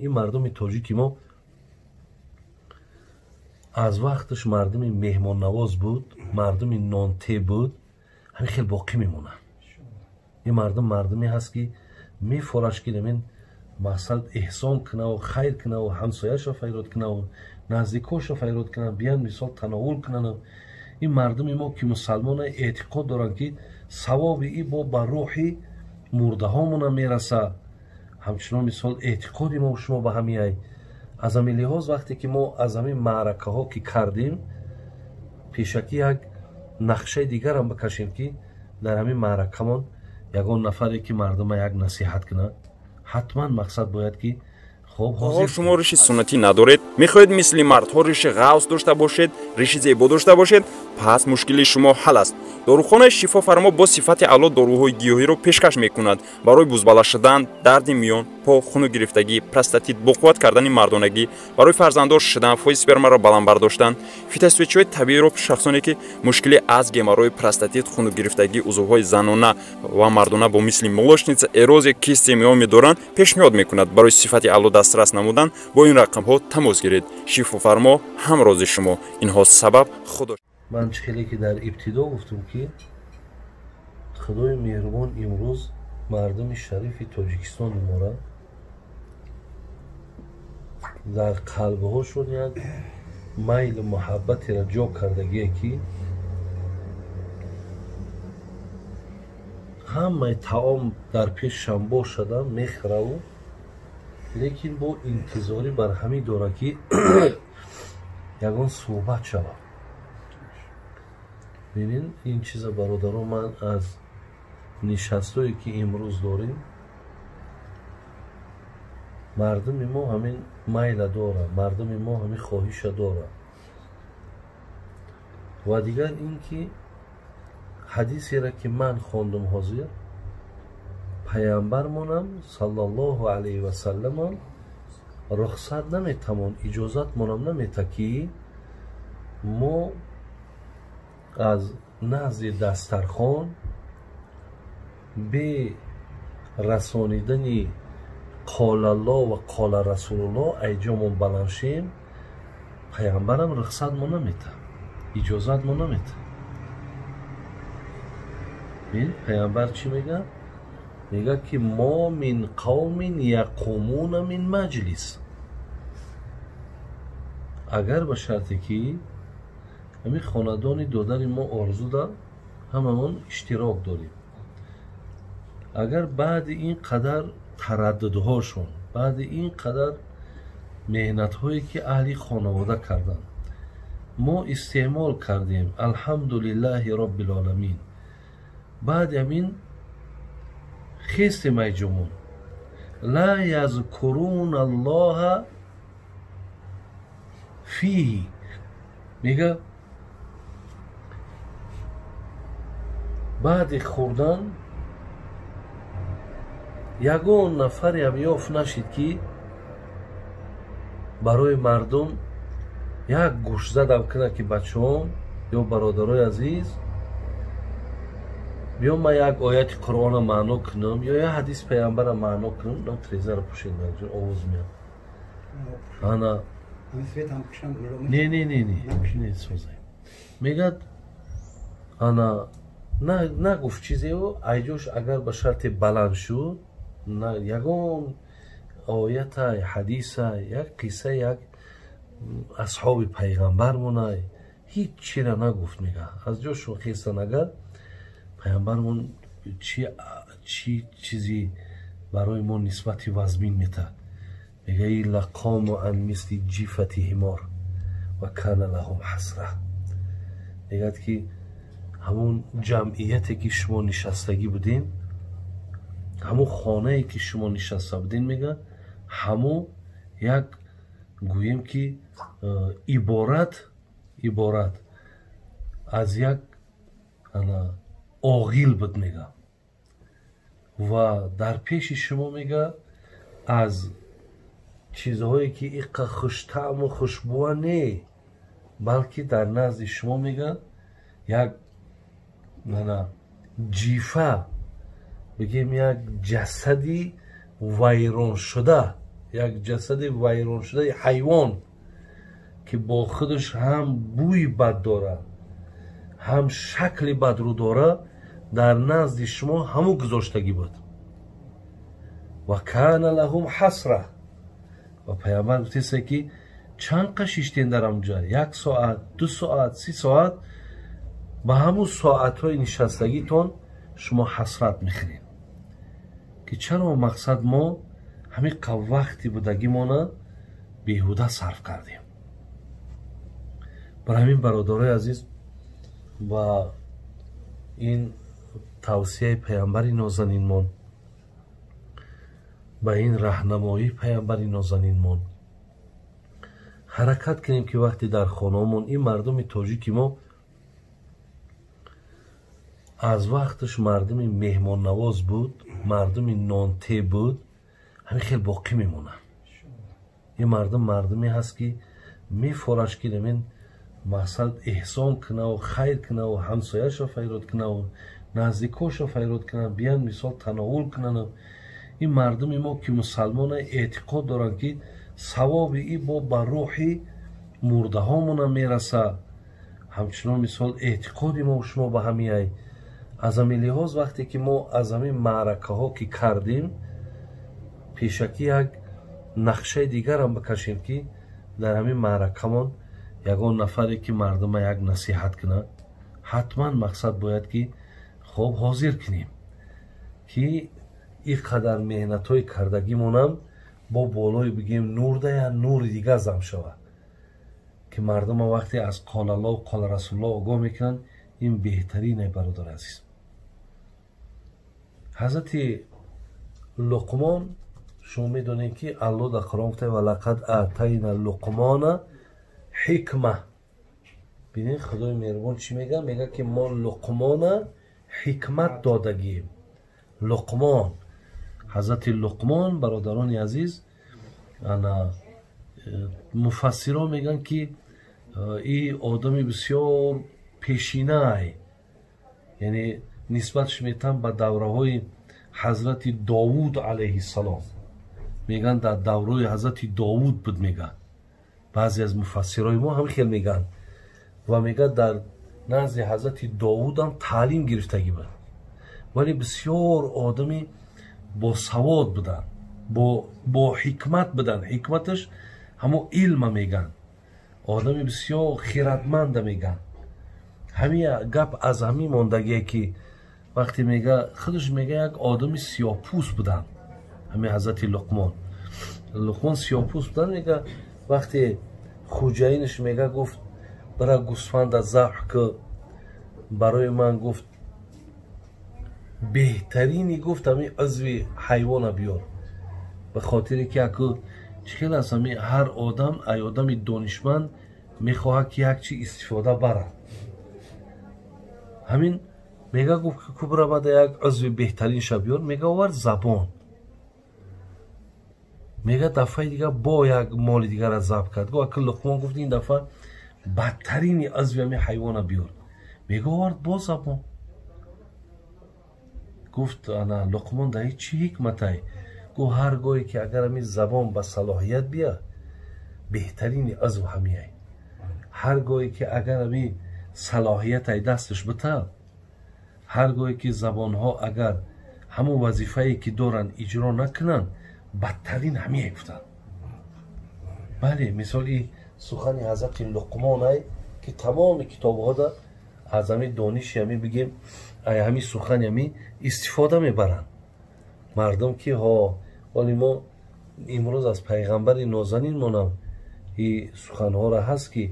Ин мардуми тоҷики мо аз вақташ мардуми меҳмоннавоз буд, мардуми нонте буд, ҳамин хел боқӣ мемонад. Ин мардум мардуме ҳаст, ки мефораш, ки намин мақсад эҳсон кунаву хайр кунаву ҳамсояшро файрод кунаву наздикошро файрод кунав, биян мисол тановул кунанд. Ин мардуми мо, ки мусалмона, эътиқод доранд, ки савоби и бо ба рӯҳи мурдаҳомона мерасад. Ҳамчунон мисол эътиқоди мо шумо ба ҳамиай. Аз ҳамин лиҳоз, вақте ки мо аз ҳамин маъракаҳо ки кардем, пешакӣ як нақшаи дигарам бикашем, ки дар ҳамин маъракамон ягон нафаре, ки мардума як насиҳат кунад, ҳатман мақсад бояд ки Ҳол шумо риши суннатӣ надоред, мехоҳед мисли мардҳо риши ғавс дошта бошед, риши зебо дошта бошед, пас мушкили шумо ҳал аст. Дорухонаи Шифофармо бо сифати аъло доруҳои гиёҳиро пешкаш мекунад барои бузбала шудан, дарди миён, по, хунугирифтагӣ, простатит, боқувват кардани мардонагӣ, барои фарзанддор шудан, фоизи спермаро баланд бардоштан, фитосвечиҳои табииро шахсоне, ки мушкили аз геморрой, простатит, хунугирифтагӣ, узвҳои занона ва мардона бо мисли молочница, эрозия, кисти миён медоранд, пешниҳод мекунад. Барои сифати аъло дастрас намудан бо ин рақамҳо тамос гиред. Шифофармо ҳамрози шумо. Инҳо сабаб худо. Ман чӣ хеле ки дар ибтидо гуфтам, ки Худои меҳрубон имрӯз мардуми шарифи Тоҷикистони мора дар қалбҳошон як майлу муҳаббатеро ҷо кардагие, ки ҳамаи таом дар пешашам бошадам, мехӯраву, лекин бо интизорӣ бар ҳамин дорад, ки ягон суҳбат шавад. Бибин, ин чиза, бародаро, ман аз нишастое, ки имрӯз дорем, мардуми мо ҳамин майла дора, мардуми мо ҳамин хоҳиша дора. Ва дигар ин ки ҳадисеро, ки ман хондум ҳозир, паямбармонам саллаллоҳу алайҳи васалламам рухсат наметавон, иҷозатмонам намета, ки мо аз назди дастархон бе расонидани қолалло ва қола расулулло айҷомон баланд шем. Паямбарам рухсатмо намета, иҷозатмо намета. Бин, паямбар чӣ мегӯяд? Мегӯяд, ки мо мин қавмин яқумуна мин маҷлис, агар ба шарте ки ҳамин хонадони додари мо орзуда ҳамамон иштирок дорем, агар баъди ин қадар тараддудҳошон, баъди ин қадар меҳнатҳое, ки аҳли хонавода карданд, мо истеъмол кардем, алҳамдулиллаҳи роббилоламин, баъди ҳамин хестем айҷумон, ла язкуруна аллоҳа фиҳи, мега, баъди хӯрдан ягон нафареам ёфт нашид, ки барои мардум як гӯшзадам кунад, ки бачаҳом ё бародарои азиз, биё ман як ояти Қуръона маъно кунам ё як ҳадис паямбара маъно кунам. Нам трезаро пӯшед, овоз меяд. Ана, не, не, не, не, не, созай. Мегӯяд, ана, нагуфт чизеу айҷош, агар ба шарте баланд шуд, ягон оятай, ҳадиса, як қисса, як асҳоби пайғамбармонай, ҳеҷ чира нагуфт. Мега, аз ҷошон хестан, агар пайғамбармон чӣ чизи барои мо нисбати вазмин метад? Мега, илла қому ан мисли ҷифати ҳимор ва кана лаҳум ҳасра. Мегӯяд, ки ҳамун ҷамъияте, ки шумо нишастагӣ будем, ҳамун хонае, ки шумо нишаста будем, мега, ҳамун як гӯем, ки иборат аз як оғил буд, мега, ва дар пеши шумо, мега, аз чизҳое, ки иққа хуштаъму хушбӯа не, балки дар назди шумо, мега, як ҷифа. бигем як ҷасади вайроншуда, як ҷасади вайроншудаи ҳайвон ки бо худаш ҳам бӯи бад дорад, ҳам шакли бадрӯ дорад, дар назди шумо ҳамун гузоштагӣ буд. Ва кана лаҳум ҳасра. Ва пайғамбар гуфтеста ки чанд қа шиштен дар ҳамунҷа? 1 соат, 2 соат, 3 соат. Ба ҳамун соатҳои нишастагитон шумо ҳасрат мехӯред ки чаро мақсад мо ҳамин қа вақти будагимона беҳуда сарф кардем. Бар ҳамин бародарои азиз, ба ин тавсияи пайғамбари нозанинмон, ба ин раҳнамоии пайғамбари нозанинмон ҳаракат кунем ки вақте дар хонаомон ин мардуми тоҷики мо аз вақташ мардуми меҳмоннавоз буд, мардуми нонте буд, ҳамин хел боқӣ мемонад. Ин мардум мардуме ҳаст ки мефораш ки ҳамин мақсад эҳсон кунаву хайр кунаву ҳамсояшро файрод кунаву наздикошро файрод кунанд, биян мисол тановул кунанд. Ин мардуми мо ки мусалмона эътиқод доранд ки савоби и бо ба рӯҳи мурдаҳомонам мерасад. Ҳамчунон мисол эътиқоди мо шумо ба ҳамиай. Аз ҳамин лиҳоз вақте ки мо аз ҳамин маъракаҳо ки кардем, пешакӣ як нақшаи дигарам бикашем ки дар ҳамин маъракамон ягон нафаре ки мардума як насиҳат кунад, ҳатман мақсад бояд ки хоб ҳозир кунем ки ин қадар меҳнатҳои кардагимонам бо болои бигем нурда я нури дигар зам шавад ки мардума вақте аз қолаллоҳ қол расулуллоҳ огоҳ мекунанд, ин беҳтарине бародар азиз. Ҳазрати Луқмон, шумо медонед ки Аллоҳ дар Қуръон гуфта: ва лақад атайна Луқмона ҳикма. Бинед, Худои меҳрубон чӣ мегӯяд? Мегӯяд ки мо Луқмона ҳикмат додагием. Луқмон, ҳазрати Луқмон, бародарони азиз, ана муфассиро мегӯянд ки и одами бисёр пешинай, яъне нисбатш метам ба давраҳои ҳазрати Довуд алайҳиссалом. Мегӯянд дар давраи ҳазрати Довуд буд, мегӯянд баъзе аз муфассирои мо ҳам хел мегӯянд. Ва мегӯяд дар назди ҳазрати Довудам таълим гирифтагӣ буд, вале бисёр одами босавод буданд, бо ҳикмат буданд. Ҳикматаш ҳамо илма мегӯянд, одами бисёр хиратманда мегӯянд. Ҳамин гап аз ҳамин мондагие ки вақте мега худаш мега як одами сиёҳпӯст буданд. Ҳамин ҳазрати Луқмон, Луқмон сиёҳпӯст буданд. Мега вақте хуҷаинаш мега гуфт: бара гӯсфанда забҳ ки барои ман, гуфт беҳтарини, гуфт ҳамин узви ҳайвона биёр. Ба хотире ки аку чӣ хел аст, ҳамин ҳар одам ай одами донишманд мехоҳад ки як чи истифода барад. Ҳамин мега гуфт ки кубра бада як узви беҳтаринша биёр. Мега овард забон. Мега дафъаи дигар бо як моли дигарра забҳ кард. Гуфт аку Луқмон гуфт ин дафъа бадтарини узви ҳамин ҳайвона биёр. Мега овард бо забон. Гуфт ана Луқмон дар чӣ ҳикматай? Гуфт ҳар гоҳе ки агар ҳамин забон ба салоҳият бия, беҳтарини узв ҳамиай. Ҳар гоҳе ки агар ҳамин салоҳиятай дасташ бита, ҳар гоҳе ки забонҳо агар ҳамон вазифае ки доранд иҷро накунанд, бадтарин ҳамие гуфтанд. Бале, мисоли сухани ҳазрати Луқмонай ки тамоми китобҳода аз ҳамин дониши ҳамин бигем ай ҳамин сухани ҳамин истифода мебаранд мардум ки ҳо ҳоли мо имрӯз аз пайғамбари нозанин монам и суханҳоро ҳаст ки